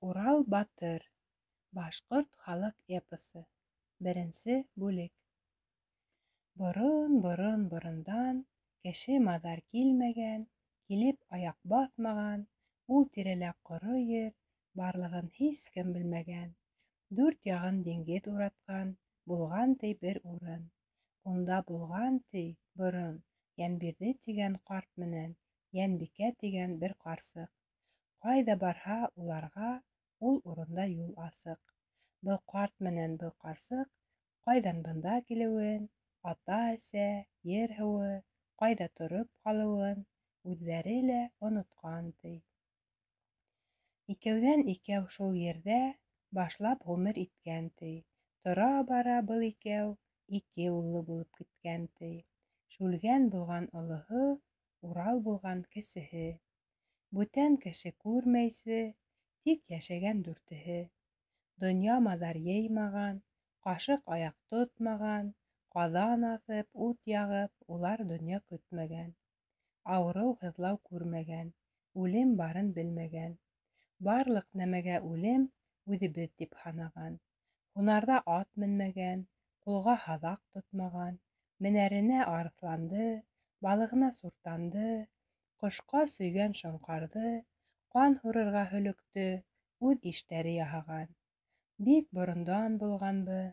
Урал батыр. Башҡорт халыҡ эпосы. Беренсе бүлек. Борон-борон-борондан кеше-маҙар килмәгән, килеп аяҡ баҫмаған, ул тирәлә ҡоро ер барлығын һис кем белмәгән, дүрт яғын диңгеҙ уратҡан булған ти бер урын. Унда булған ти, борон, Йәнбирҙе тигән ҡарт менән Йәнбикә тигән бер ҡарсыҡ. Ҡайҙа барһа, уларға ул урында юл асыҡ. Был ҡарт менән был ҡарсыҡ ҡайҙан бында килеүен, ата-әсә, ер-һыуы ҡайҙа тороп ҡалыуын үҙҙәре лә онотҡан, ти. Икәүҙән-икәү шул ерҙә башлап ғүмер иткән, ти. Тора-бара был икәү ике уллы булып киткән, ти. Шүлгән булған олоһо, Урал булған кесеһе. Бүтән кеше күрмәйсе, тик йәшәгән дүртеһе. Донъя-маҙар йыймаған, ҡашыҡ-аяҡ тотмаған, ҡаҙан аҫып, ут яғып, улар донъя көтмәгән. Ауырыу-һыҙлау күрмәгән, үлем барын белмәгән. Барлыҡ нәмәгә үлем үҙебеҙ тип һанаған. Һунарҙа ат менмәгән, ҡулға һаҙаҡ тотмаған, менәренә арыҫланды, балығына суртанды, ҡошҡа сөйгән шоңҡарҙы, ҡан һурырға һөлөктө үҙ иштәре яһаған. Бик борондан булғанбы,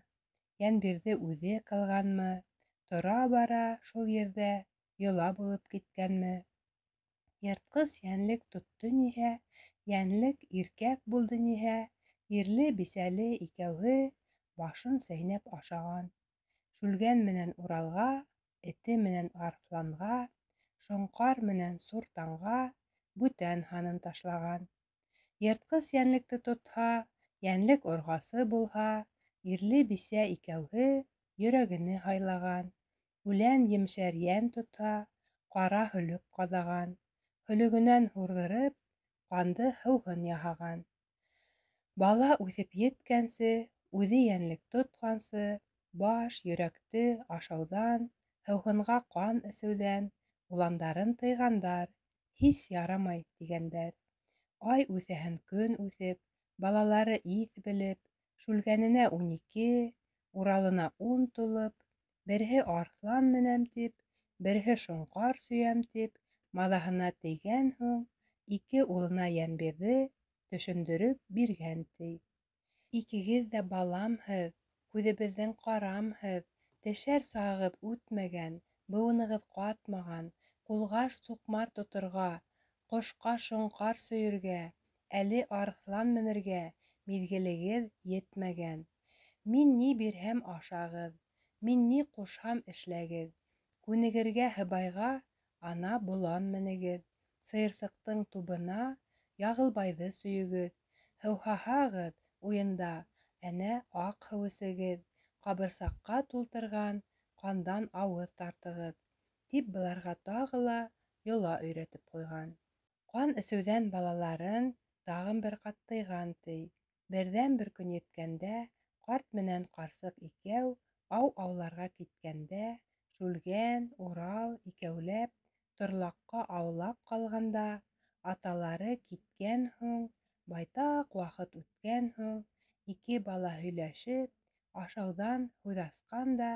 Йәнбирҙе үҙе ҡылғанмы, тора-бара шул ерҙә йола булып киткәнме? Йыртҡыс йәнлек тотто ниһә, йәнлек иркәк булды ниһә, ирле-бисәле икәүһе башын сәйнәп ашаған. Шүлгән менән Уралға, эте менән арыҫланға, шоңҡар менән суртанға бүтән һанын ташлаған. Йыртҡыс йәнлекте тотһа, йәнлек орғасы булһа, ирле-бисә икәүһе йөрәгене һайлаған. Үлән емшәр йән тотһа, ҡара һөлөк ҡаҙаған. Һөлөгөнән һурҙырып, ҡанды һыуһын яһаған. Бала үҫеп еткәнсе, үҙе йәнлек тотҡансы, баш, йөрәкте ашауҙан, һыуһынға ҡан эсеүҙән уландарын тыйғандар, һис ярамай, тигәндәр. Ай үҫәһен көн үҫеп, балалары иҫ белеп, Шүлгәненә 12, Уралына 10 тулып, береһе арыҫлан менәм тип, береһе шоңҡар сөйәм тип, маҙаһына тейгән һуң, ике улына Йәнбирҙе төшөндөрөп биргән, ти. Икегеҙ ҙә баламһыҙ, күҙебеҙҙең ҡарамһыҙ, тешәр сағығыҙ үтмәгән, быуынығыҙ ҡатмаған, ҡулға суҡмар тоторға, ҡошҡа шоңҡар сөйөргә, әле арыҫлан менергә миҙгелегеҙ етмәгән. Мин ни бирһәм ашағыҙ, мин ни ҡушһам эшләгеҙ. Күнегергә һыбайға ана болан менегеҙ, сыйырсыҡтың тубына Яғылбайҙы сөйөгөҙ, һыуһаһағыҙ уйында әнә аҡ һыу эсегеҙ, ҡабырсаҡҡа тултырған ҡандан ауыҙ тартығыҙ, тип быларға тағы ла йола өйрәтеп ҡуйған. Ҡан эсеүҙән балаларын тағын бер ҡат тыйған, ти. Берҙән-бер көн еткәндә, ҡарт менән ҡарсыҡ икәү ау ауларға киткәндә, Шүлгән, Урал икәүләп торлаҡҡа аулаҡ ҡалғанда, аталары киткән һуң, байтаҡ ваҡыт үткән һуң, ике бала һөйләшеп, ашауҙан һүҙ асҡан да,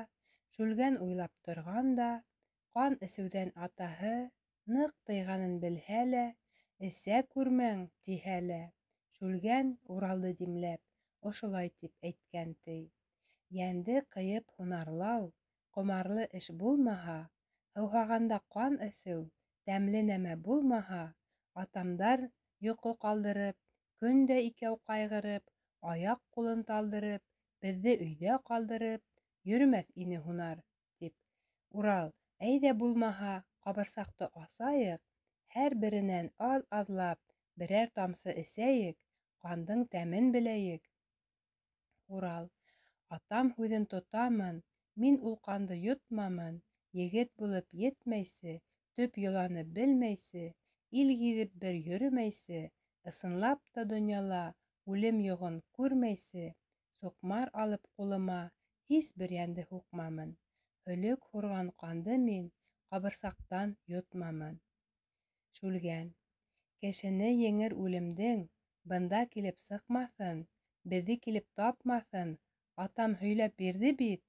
Шүлгән уйлап торған да, ҡан эсеүҙән атаһы ныҡ тыйғанын белһә лә, эсә күрмәң, тиһә лә, Шүлгән Уралды димләп, ошолай тип әйткән, ти. Йәнде ҡыйып һунарлау ҡомарлы эш булмаһа, һыуһағанда ҡан эсеү тәмле нәмә булмаһа, атамдар йоҡо ҡалдырып, көн дә икәү ҡайғырып, аяҡ-ҡулын талдырып, беҙҙе өйҙә ҡалдырып йөрөмәҫ ине һунар, тип. Урал, әйҙә булмаһа, ҡабырсаҡты асайыҡ, һәр беренән аҙ-аҙлап берәр тамсы эсәйек, ҡандың тәмен беләйек. Урал, атам һүҙен тотамын, мин ул ҡанды йотмамын, егет булып етмәйсе, төп йоланы белмәйсе, ил гиҙеп бер йөрөмәйсе, ысынлап та донъяла үлем юғын күрмәйсе, суҡмар алып ҡулыма һис бер йәнде һуҡмамын, һөлөк һурған ҡанды мин ҡабырсаҡтан йотмамын. Шүлгән, кешене еңер үлемдең Бында килеп сыҡмаҫын, беҙҙе килеп тапмаҫын атам һөйләп бирҙе бит.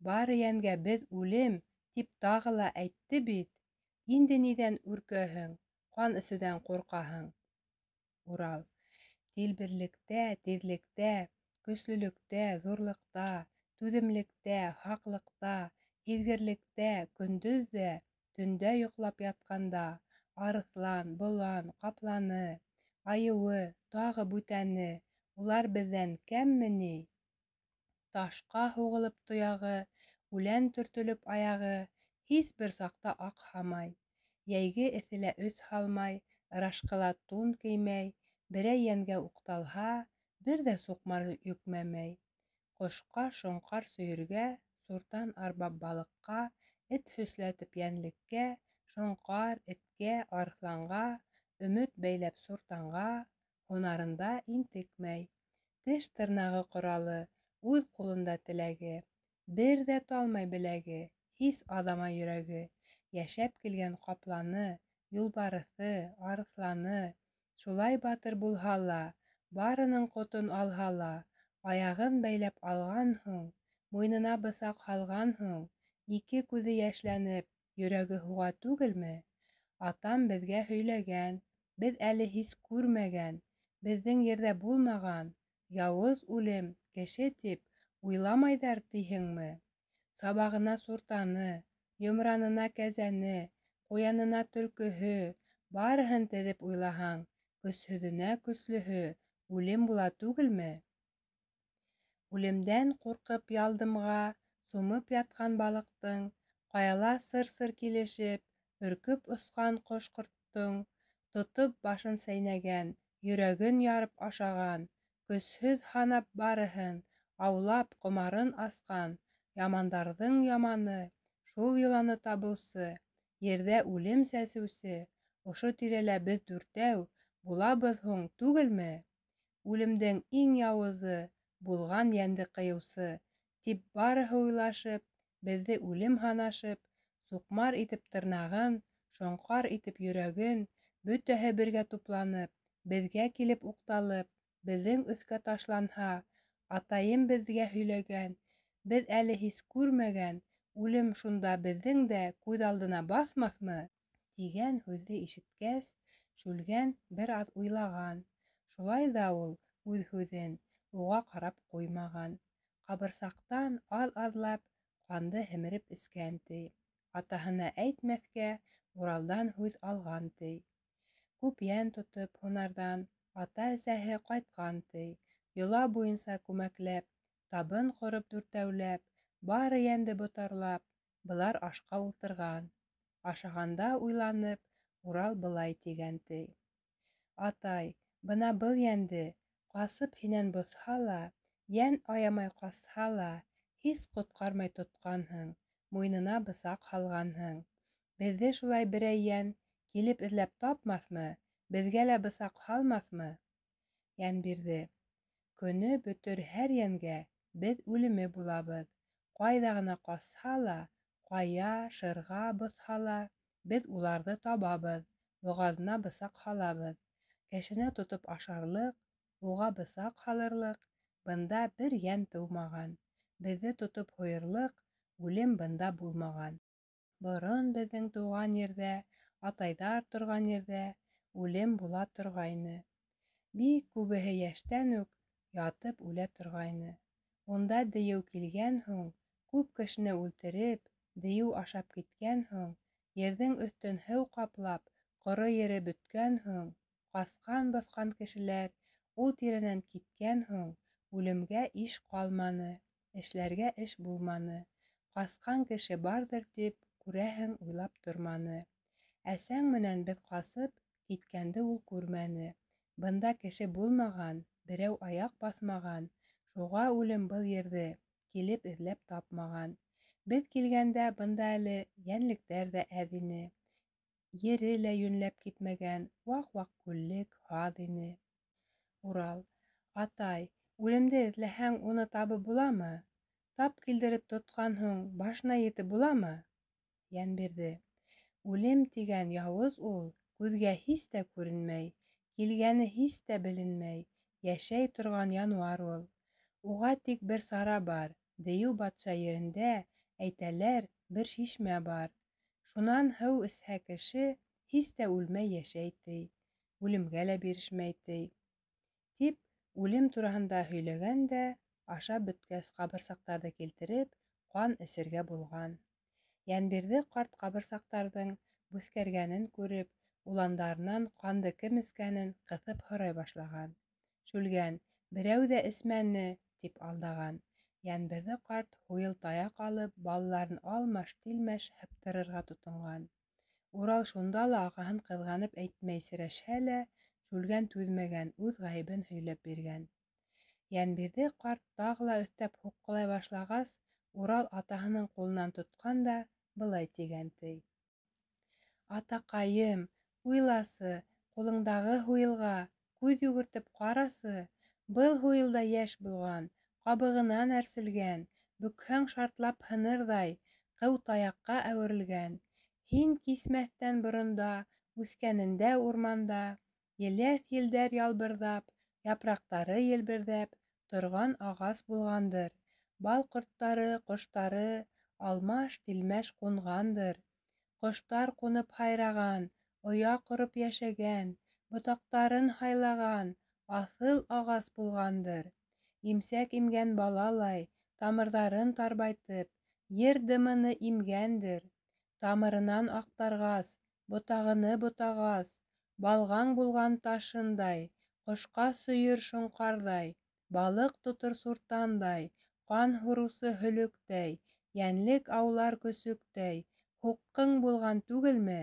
Бары йәнгә беҙ үлем, тип тағы ла әйтте бит. Инде ниҙән өркәһең, ҡан эсеүҙән ҡурҡаһың? Урал. Тилберлектә, тиҙлектә, көслөлөктә, ҙурлыҡта, түҙемлектә, һаҡлыҡта, һиҙгерлектә, көндөҙ ҙә, төндә йоҡлап ятҡанда, арыҫлан, болан, ҡапланы, айыуы, тағы бүтәне, улар беҙҙән кәмме ни? Ташҡа һуғылып тояғы, үлән төртөлөп аяғы һис бер саҡта аҡһамай. Йәйге эҫелә өҫ һалмай, ырашҡыла тун кеймәй, берәй йәнгә уҡталһа, бер ҙә суҡмар йөкмәмәй. Ҡошҡа шоңҡар сөйөргә, суртан арбап балыҡҡа, эт һөсләтеп йәнлеккә, шоңҡар, эткә, арыҫланға, өмөт бәйләп суртанға, һунарында интекмәй. Теш-тырнағы ҡоралы, үҙ ҡулында теләге, бер ҙә талмай беләге, һис аҙамай йөрәге. Йәшәп килгән ҡапланы, юлбарыҫы, арыҫланы, шулай батыр булһа ла, барының ҡотон алһа ла, аяғын бәйләп алған һуң, муйынына бысаҡ һалған һуң, ике күҙе йәшләнеп, йөрәге һуға түгелме? Атам беҙгә һөйләгән, беҙ әле һис күрмәгән, беҙҙең ерҙә булмаған, яуыз үлем, кеше тип уйламайҙар тиһеңме? Сабағына суртаны, йомранына кәзәне, ҡуянына төлкөһө, барыһын теҙеп уйлаһаң, көсһөҙөнә көслөһө үлем була түгелме? Үлемдән ҡурҡып ялдымға сумып ятҡан балыҡтың, ҡаяла сыр-сыр килешеп, өркөп осҡан ҡош-ҡорттоң, тотоп башын сәйнәгән, йөрәген ярып ашаған, көсһөҙ һанап барыһын, аулап ҡомарын асҡан, ямандарҙың яманы, шул йыланы табыусы, ерҙә үлем сәсеүсе, ошо тирәлә беҙ дүртәү булабыҙ һуң түгелме? Үлемдең иң яуызы, булған йәнде ҡыйыусы, тип барыһы уйлашып, беҙҙе үлем һанашып, суҡмар итеп тырнағын, шоңҡар итеп йөрәген, бөтәһе бергә тупланып, беҙгә килеп уҡталып, беҙҙең өҫкә ташланһа, атайым беҙгә һөйләгән, беҙ әле һис күрмәгән үлем шунда беҙҙең дә күҙ алдына баҫмаҫмы? Тигән һүҙҙе ишеткәс, Шүлгән бер аҙ уйлаған. Шулай ҙа ул үҙ һүҙен уға ҡарап ҡуймаған. Ҡабырсаҡтан аҙ-аҙлап ҡанды һемереп эскән, ти. Атаһына әйтмәҫкә Уралдан һүҙ алған, ти. Күп йән тотоп һунарҙан ата-әсәһе ҡайтҡан, ти. Йола буйынса күмәкләп, табын ҡороп дүртәүләп, бары йәнде ботарлап, былар ашҡа ултырған. Ашағанда уйланып, Урал былай тигән, ти. Атай, бына был йәнде ҡасып һинән боҫһа ла, йән аямай ҡасһа ла, һис ҡотҡармай тотҡанһың, муйынына бысаҡ һалғанһың. Беҙҙе шулай берәй йән килеп эҙләп тапмаҫмы, беҙгә лә бысаҡ һалмаҫмы? Йәнбирҙе. Көнө бөтөр һәр йәнгә беҙ үлеме булабыҙ. Ҡайҙа ғына ҡасһа ла, ҡая, шырға боҫһа ла, беҙ уларҙы табабыҙ, боғаҙына бысаҡ һалабыҙ. Кешене тотоп ашарлыҡ, уға бысаҡ һалырлыҡ бында бер йән тыумаған. Беҙҙе тотоп һуйырлыҡ үлем бында булмаған. Борон беҙҙең тыуған ерҙә, атайҙар торған ерҙә үлем була торғайны. Бик күбеһе йәштән үк ятып үлә торғайны. Унда дейеү килгән һуң, күп кешене үлтереп, дейеү ашап киткән һуң, ерҙең өҫтөн һыу ҡаплап, ҡоро ере бөткән һуң, ҡасҡан-боҫҡан кешеләр ул тирәнән киткән һуң, үлемгә иш ҡалманы, эшләргә эш булманы. Ҡасҡан кеше барҙыр тип, күрәһең, уйлап торманы. Әсәң менән беҙ ҡасып киткәнде ул күрмәне. Бында кеше булмаған, берәү аяҡ баҫмаған, шуға үлем был ерҙе килеп эҙләп тапмаған. Беҙ килгәндә бында әле йәнлектәр ҙә әҙ ине. Ере лә йүнләп кипмәгән, ваҡ-ваҡ күллек, һаҙ ине. Урал. Атай, үлемде эҙләһәң, уны табып буламы? Тап килдереп тотҡан һуң, башына етеп буламы? Йәнбирҙе. Үлем тигән яуыз ул, күҙгә һис тә күренмәй. Килгәне һис тә беленмәй, Йәшәй торған януар ул. Уға тик бер сара бар, Дейеү батша ерендә, Әйтәләр, бер шишмә бар. Шунан һыу эсһә кеше, Һис тә үлмәй йәшәй, ти, Үлемгә лә бирешмәй, ти. Тип, үлем тураһында һөйләгән дә, ашап бөткәс, ҡабырсаҡтарҙы килтереп, ҡан эсергә булған. Йәнбирҙе ҡарт ҡабырсаҡтарҙың бүҫкәргәнен күреп, уландарынан ҡанды кем эскәнен ҡыҫып һорай башлаған. Шүлгән, берәү ҙә эсмәне, тип алдаған. Йәнбирҙе ҡарт һуйыл таяҡ алып, балаларын алмаш-тилмәш һыптырырға тотонған. Урал шунда ла ағаһын ҡыҙғанып әйтмәй серәшһә лә, Шүлгән түҙмәгән, үҙ ғәйебен һөйләп биргән. Йәнбирҙе ҡарт тағы ла өҫтәп һуҡҡылай башлағас, Урал атаһының ҡулынан тотҡан да былай тигән, ти. Атаҡайым, уйласы, ҡулыңдағы һуйылға күҙ йүгертеп ҡарасы, был һуйыл да йәш булған, ҡабығынан әрселгән, бөкһәң шартлап һынырҙай ҡыу таяҡҡа әүерелгән. Һин киҫмәҫтән боронда, үҫкәнендә урманда, еләҫ елдәр ялбырҙап, япраҡтары елберҙәп торған ағас булғандыр, бал ҡорттары, ҡоштары алмаш-тилмәш ҡунғандыр. Ҡоштар ҡунып һайраған, оя ҡороп йәшәгән, ботаҡтарын һайлаған аҫыл ағас булғандыр. Имсәк имгән балалай, тамырҙарын тарбайтып, ер дымыны имгәндер. Тамырынан аҡтарғас, ботағыны ботағас, балғаң булған ташындай, ҡошҡа сөйөр шоңҡарҙай, балыҡ тотор суртандай, ҡан һурыусы һөлөктәй, йәнлек аулар көсөктәй, һуҡҡың булған түгелме?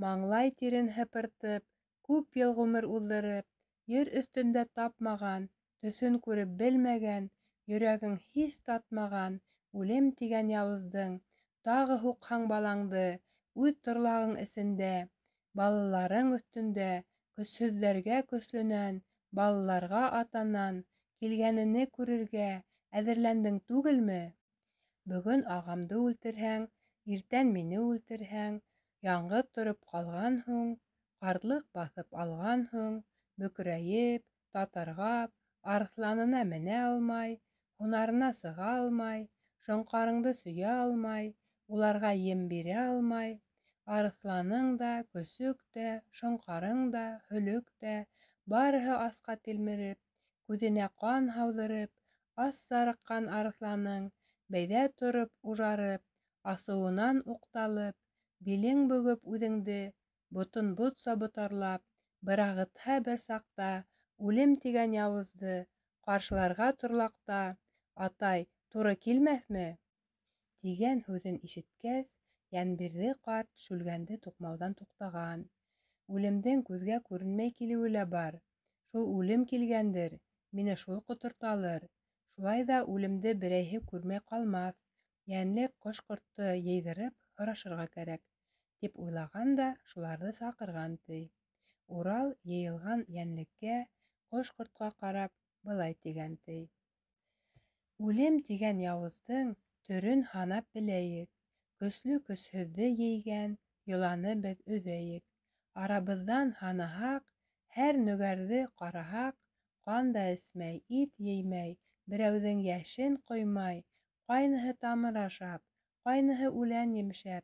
Маңлай тирен һыпыртып, күп йыл ғүмер уҙҙырып, ер өҫтөндә тапмаған, төҫөн күреп белмәгән, йөрәгең һис татмаған үлем тигән яуыздың, тағы һуҡһаң балаңды, үҙ торлағың эсендә, балаларың өҫтөндә, көсһөҙҙәргә көслөнән, балаларға атанан килгәнене күрергә әҙерләндең түгелме? Бөгөн ағамды үлтерһәң, иртән мине үлтерһәң, яңғыҙ тороп ҡалған һуң, ҡартлыҡ баҫып алған һуң, бөкрәйеп, татарғап, арыҫланына менә алмай, һунарына сыға алмай, шоңҡарыңды сөйә алмай, уларға ем бирә алмай, арыҫланың да, көсөк тә, шоңҡарың да, һөлөк тә, барыһы асҡа тилмереп, күҙенә ҡан һауҙырып, ас зарыҡҡан арыҫланың, бәйҙә тороп ужарып, асыуынан уҡталып, билең бөгөп үҙеңде, ботон ботса ботарлап, бырағытһа бер саҡта, үлем тигән яуызды, ҡаршыларға торлаҡта, атай, тура килмәҫме? Тигән һүҙен ишеткәс, Йәнбирҙе ҡарт Шүлгәнде туҡмауҙан туҡтаған. Үлемдең күҙгә күренмәй килеүе лә бар. Шул үлем килгәндер, мине шул ҡоторталыр. Шулай ҙа үлемде берәйһе күрмәй ҡалмаҫ, йәнлек ҡош-ҡортто йыйҙырып һорашырға кәрәк, тип уйлаған да шуларҙы саҡырған, ти. Урал йыйылған йәнлеккә, ҡош-ҡортҡа ҡарап, былай тигән, ти. Үлем тигән яуыздың төрөн һанап беләйек, көслө көсһөҙҙө ейгән йоланы беҙ өҙәйек. Арабыҙҙан һанаһаҡ, һәр нөгәрҙе ҡараһаҡ, ҡан да эсмәй, ит еймәй, берәүҙең йәшен ҡоймай, ҡайныһы тамыр ашап, ҡайныһы үлән емшәп,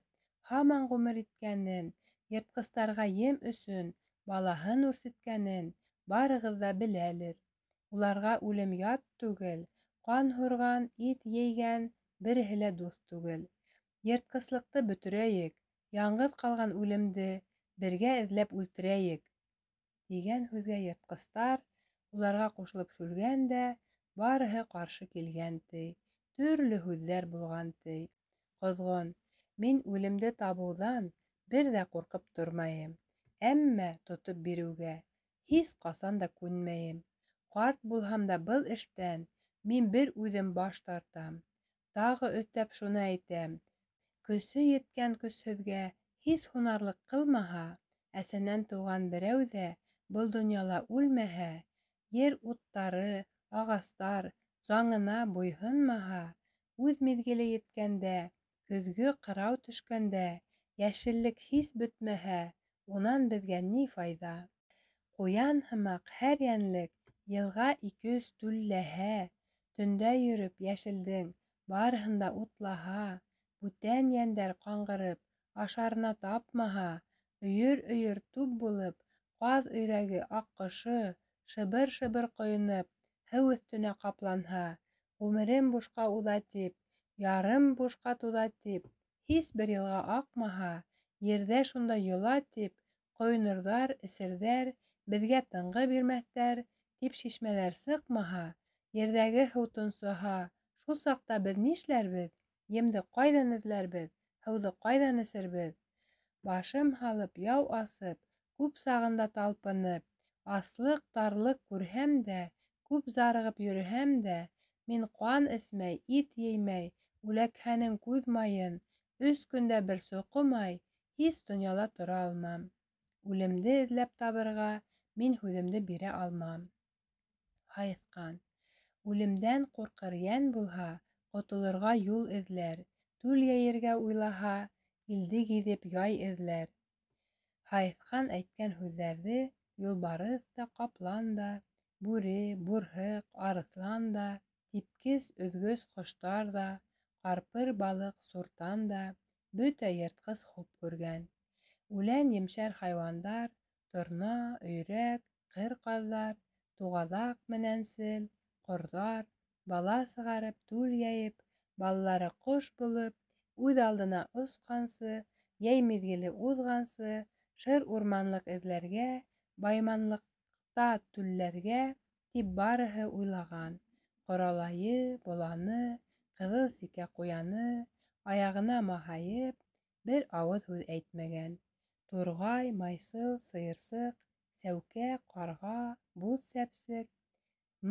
һаман ғүмер иткәнен, йыртҡыстарға ем өсөн балаһын үрсеткәнен барығыҙ ҙа беләлер. Уларға үлем ят түгел, ҡан һурған, ит ейгән береһе лә дуҫ түгел. Йыртҡыслыҡты бөтөрәйек, яңғыҙ ҡалған үлемде бергә эҙләп үлтерәйек. Тигән һүҙгә йыртҡыстар уларға ҡушылып Шүлгән дә, барыһы ҡаршы килгән, ти. Төрлө һүҙҙәр булған, ти. Ҡоҙғон, мин үлемде табыуҙан бер ҙә ҡурҡып тормайым, әммә тотоп биреүгә һис ҡасан да күнмәйем. Ҡарт булһам да был эштән мин бер үҙем баш тартам. Тағы өҫтәп шуны әйтәм: көсө еткән көсһөҙгә һис һунарлыҡ ҡылмаһа, әсәнән тыуған берәү ҙә был донъяла үлмәһә, ер уттары, ағастар заңына буйһонмаһа, үҙ миҙгеле еткәндә, көҙгө ҡырау төшкәндә, йәшеллек һис бөтмәһә, унан беҙгә ни файҙа? Ҡуян һымаҡ һәр йәнлек йылға ике-өс түлләһә, төндә йөрөп, йәшелдең барыһын да утлаһа, бүтән йәндәр ҡаңғырып, ашарына тапмаһа, өйөр-өйөр туп булып, ҡаҙ, өйрәге, аҡҡошо шыбыр-шыбыр ҡойоноп, һыу өҫтөнә ҡапланһа, ғүмерем бушҡа уҙа тип, ярым бушҡа туҙа тип, һис бер йылға аҡмаһа, ерҙә шундай йола тип, ҡойонорҙар, эсерҙәр, беҙгә тынғы бирмәҫтәр, тип шишмәләр сыҡмаһа, ерҙәге һыу тонсоһа, шул саҡта беҙ нишләрбеҙ? Емде ҡайҙан эҙләрбеҙ? Һыуҙы ҡайҙан эсербеҙ? Башым һалып, яу асып, күп сағында талпынып, аслыҡ, тарлыҡ күрһәм дә, күп зарығып йөрөһәм дә, мин ҡан эсмәй, ит еймәй, үләкһәнең күҙ майын өс көндә бер соҡомай, һис донъяла тора алмам. Үлемде эҙләп табырға мин һүҙемде бирә алмам. Һайыҫҡан. Үлемдән ҡурҡыр йән булһа, ҡотолорға юл эҙләр, түл йәйергә уйлаһа, илде гиҙеп яй эҙләр. Һайыҫҡан әйткән һүҙҙәрҙе юлбарыҫ та, ҡаплан да, бүре, бурһыҡ, арыҫлан да, типкес, өҙгөс ҡоштар ҙа, ҡарпыр балыҡ, суртан да, бөтә йыртҡыс хуп күргән. Үлән емшәр хайуандар, торна, өйрәк, ҡыр ҡаҙҙар, туғаҙаҡ менән сел, ҡорҙар, бала сығарып, түл йәйеп, балалары ҡош булып, үҙ алдына осҡансы, йәй миҙгеле уҙғансы, шыр урманлыҡ эҙләргә, байманлыҡта түлләргә, тип барыһы уйлаған. Ҡоралайы, боланы, ҡыҙыл сикә ҡуяны, аяғына маһайып, бер ауыҙ һүҙ әйтмәгән. Турғай, майсыл, сыйырсыҡ, сәүкә, ҡарға, буҙ сәпсек,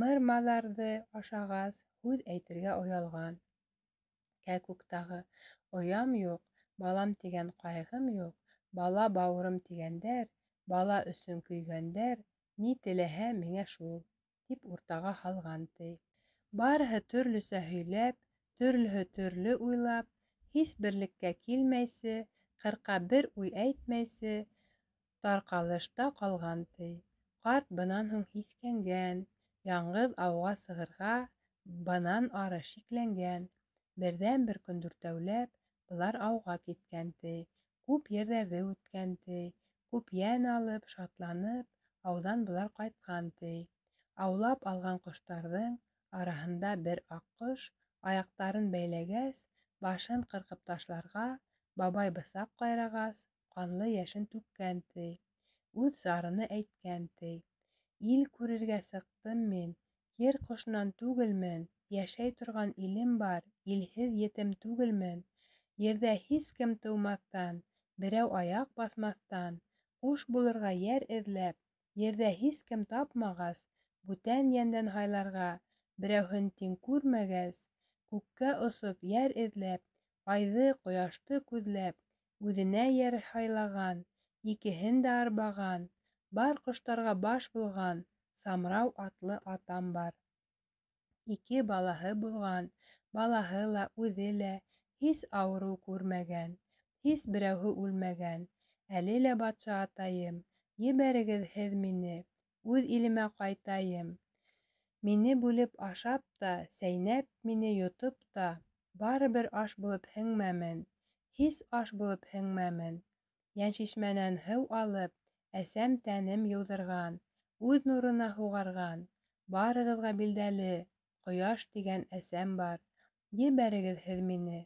мыр-маҙарҙы ашағас, һүҙ әйтергә оялған. Кәкүк тағы, оям юҡ, балам тигән ҡайғым юҡ, бала бауырым тигәндәр, бала өсөн көйгәндәр, ни теләһә миңә шул, тип уртаға һалған, ти. Барыһы төрлөсә һөйләп, төрлөһө төрлө уйлап, һис берлеккә килмәйсе, ҡырҡа бер уй әйтмәйсе, тарҡалышта ҡалған, ти. Ҡарт бынан һуң һиҫкәнгән, яңғыҙ ауға сығырға бынан ары шикләнгән. Берҙән-бер көн дүртәүләп былар ауға киткән, ти. Күп ерҙәрҙе үткән, ти. Күп йән алып, шатланып, ауҙан былар ҡайтҡан, ти. Аулап алған ҡоштарҙың араһында бер аҡҡош аяҡтарын бәйләгәс, башын ҡырҡып ташларға бабай бысаҡ ҡайрағас, ҡанлы йәшен түккән, ти. Үҙ зарыны әйткән, ти. Ил күрергә сыҡтым мин, ер ҡошонан түгелмен, йәшәй торған илем бар, илһеҙ етем түгелмен. Ерҙә һис кем тыумаҫтан, берәү аяҡ баҫмаҫтан, ҡуш булырға йәр эҙләп, ерҙә һис кем тапмағас, бүтән йәндән һайларға берәүһен тиң күрмәгәс, күккә осоп йәр эҙләп, айҙы, ҡояшты күҙләп, үҙенә йәр һайлаған, икеһен дә арбаған, бар ҡоштарға баш булған Самрау атлы атам бар. Ике балаһы булған, балаһы ла, үҙе лә һис ауырыу күрмәгән, һис берәүһе үлмәгән. Әле лә батша атайым, ебәрегеҙ һеҙ мине, үҙ илемә ҡайтайым. Мине бүлеп ашап та, сәйнәп мине йотоп та, барыбер аш булып һеңмәмен, һис аш булып һеңмәмен. Йәншишмәнән һыу алып, әсәм тәнем йыуҙырған, үҙ нурына һуғарған, барығыҙға билдәле, ҡояш тигән әсәм бар. Ебәрегеҙ һеҙ мине,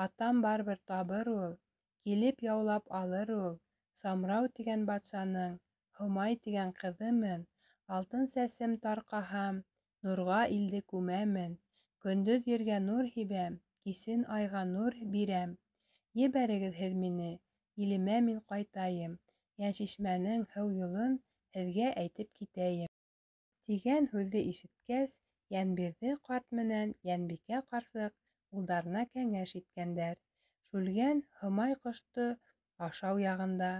атам барыбер табыр ул, килеп яулап алыр ул. Самрау тигән батшаның Һомай тигән ҡыҙымын, алтын сәсем тарҡаһам, нурға илде күмәмен, көндөҙ ергә нур һибәм, кисен айға нур бирәм. Ебәрегеҙ һеҙ мине, илемә мин ҡайтайым, Йәншишмәнең һыу юлын һеҙгә әйтеп китәйем. Тигән һүҙҙе ишеткәс, Йәнбирҙе ҡарт менән Йәнбикә ҡарсыҡ улдарына кәңәш иткәндәр. Шүлгән Һомай ҡошто ашау яғында,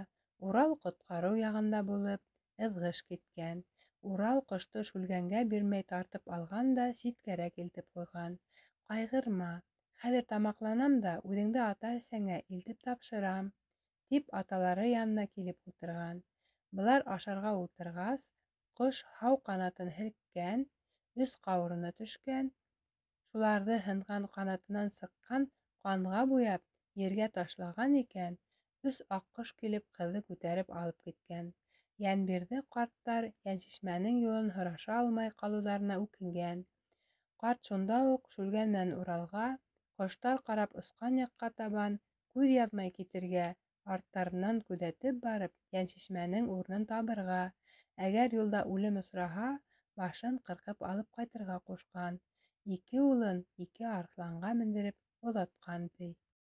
Урал ҡотҡарыу яғында булып, ыҙғыш киткән. Урал ҡошто Шүлгәнгә бирмәй тартып алған да ситкәрәк илтеп ҡуйған. Ҡайғырма, хәҙер тамаҡланам да үҙеңде ата-әсәңә илтеп тапшырам, тип аталары янына килеп ултырған. Былар ашарға ултырғас, ҡош һау ҡанатын һелккән, өс ҡаурыны төшкән. Шуларҙы һынған ҡанатынан сыҡҡан ҡанға буяп, ергә ташлаған икән, өс аҡҡош килеп ҡыҙҙы күтәреп алып киткән. Йәнбирҙе ҡарттар Йәншишмәнең юлын һораша алмай ҡалыуҙарына үкенгән. Ҡарт шунда уҡ Шүлгән менән Уралға ҡоштар ҡарап осҡан яҡҡа табан күҙ яҙмай китергә, арттарынан күҙәтеп барып, Йәншишмәнең урынын табырға, әгәр юлда үлем осраһа, башын ҡырҡып алып ҡайтырға ҡушҡан. Ике улын ике арыҫланға мендереп оҙатҡан, ти.